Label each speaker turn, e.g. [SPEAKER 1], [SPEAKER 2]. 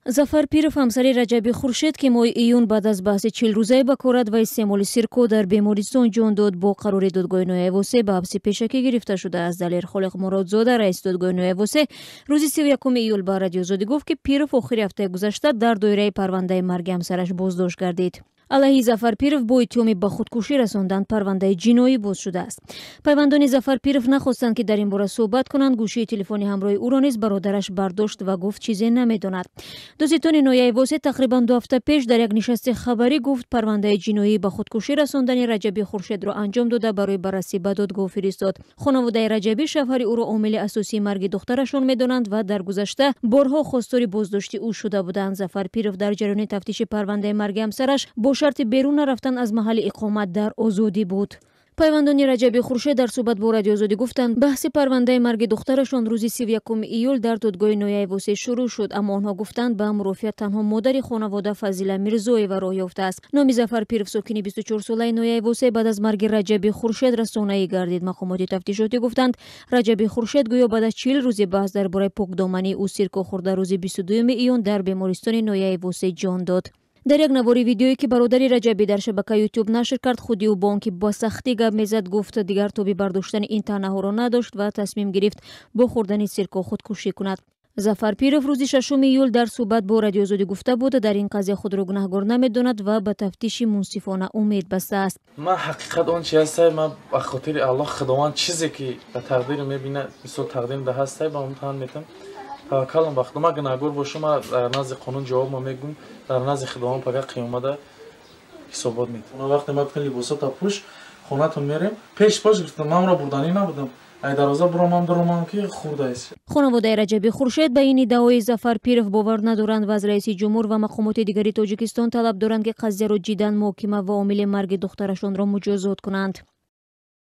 [SPEAKER 1] Зафар Пиров, ҳамсари Раҷаби Хуршед, ки моҳи июн баъд аз баҳси 40-рӯзаи бакорат ва истеъмоли сирко дар бемористон ҷон дод, бо қарори додгоҳи ноҳияи Восе ба ҳабси пешакӣ гирифта шудааст. Далер Холиқ Муродзода, раиси додгоҳи ноҳияи Восе, рӯзи 31 июл ба Радиоозодӣ гуфт, ки Пиров охири ҳафтаи гузашта дар доираи парвандаи марги ҳамсараш боздошт гардид. Алайҳи Зафар Пиров бо иттиҳоми ба худкушӣ расондан парвандаи ҷиноӣ боз шудааст. Пайвандони Зафар Пиров нахостанд, ки дар ин бора суҳбат кунанд. Гӯшии телефони ҳамроҳи ӯро низ бародараш бардошт ва гуфт, чизе намедонад. Додситони ноҳияи Восе тақрибан 2 ҳафта пеш дар як нишасти хабарӣ гуфт, парвандаи ҷиноӣ ба худкушӣ расондани Раҷаби Хуршедро анҷом дода, барои баррасӣ ба додгоҳ фиристод. Хонаводаи Раҷабӣ шавҳари ӯро омили асосии марги духтарашон медонанд ва дар гузашта борҳо хостори боздошти ӯ шуда буданд. Зафар Пиров дар ҷараёни тафтиши парвандаи марги ҳамсараш бо шарти берун нарафтан аз маҳалли иқомат дар озодӣ буд. Пайвандони Раҷаби Хуршед дар суҳбат бо Радиоозодӣ гуфтанд, баҳси парвандаи марги духтарашон рӯзи 31 июл дар додгоҳи ноҳияи Восе шурӯъ шуд, аммо онҳо гуфтанд, ба мурофиа танҳо модари хонавода Фазила Мирзоева роҳ ёфтааст. Номи Зафар Пиров, сокини 24-солаи ноҳияи Восе, баъд аз марги Раҷаби Хуршед расонаӣ гардид. Мақомоти тафтишотӣ гуфтанд, Раҷаби Хуршед гӯё баъд аз 40 рӯзи баҳс дар бораи покдомании ӯ сирко хӯрда, рӯзи 22 июн дар бемористони ноҳияи Восе ҷон дод. Дар як навори видеое, ки бародари Раҷабӣ дар шабакаи Ютуб нашр кард, худи ӯ бо он ки ба сахтӣ гап мезад, гуфт, дигар тоби бардоштани ин таънаҳоро надошт ва тасмим гирифт бо хӯрдани сирко худкушӣ кунад. Зафар Пиров рӯзи 6 июл дар суҳбат бо Радиоозодӣ гуфта буд, дар ин қазия худро гунаҳгор намедонад ва ба тафтиши мунсифона умед бастааст.
[SPEAKER 2] Ман ҳақиқат он чи ҳастай, ман ба хотири Аллоҳ Худованд чизе ки ба тақдирам мебинад, мисол тақдирам да ҳастай, ба он тан метам. Таваккалам ба Худо. Ман гунаҳгор бошам, ман дар назди қонун ҷавоб ма мегӯм, дар назди Худованд пага қиёмада ҳисобот медиҳам. Он вақте ман гуфтам, либосата пӯш, хонатон мерем, пеш пош гуфтам, ман ро бурданӣ набудам. Ай дарвоза биромам, биромам ки хурдааст.
[SPEAKER 1] Хонаводаи Раҷаби Хуршед ба ин иддаои Зафар Пиров бовар надоранд ва аз раиси ҷумҳур ва мақомоти дигари Тоҷикистон талаб доранд, ки қазияро ҷиддан муҳокима ва омили марги духтарашонро муҷозот кунанд.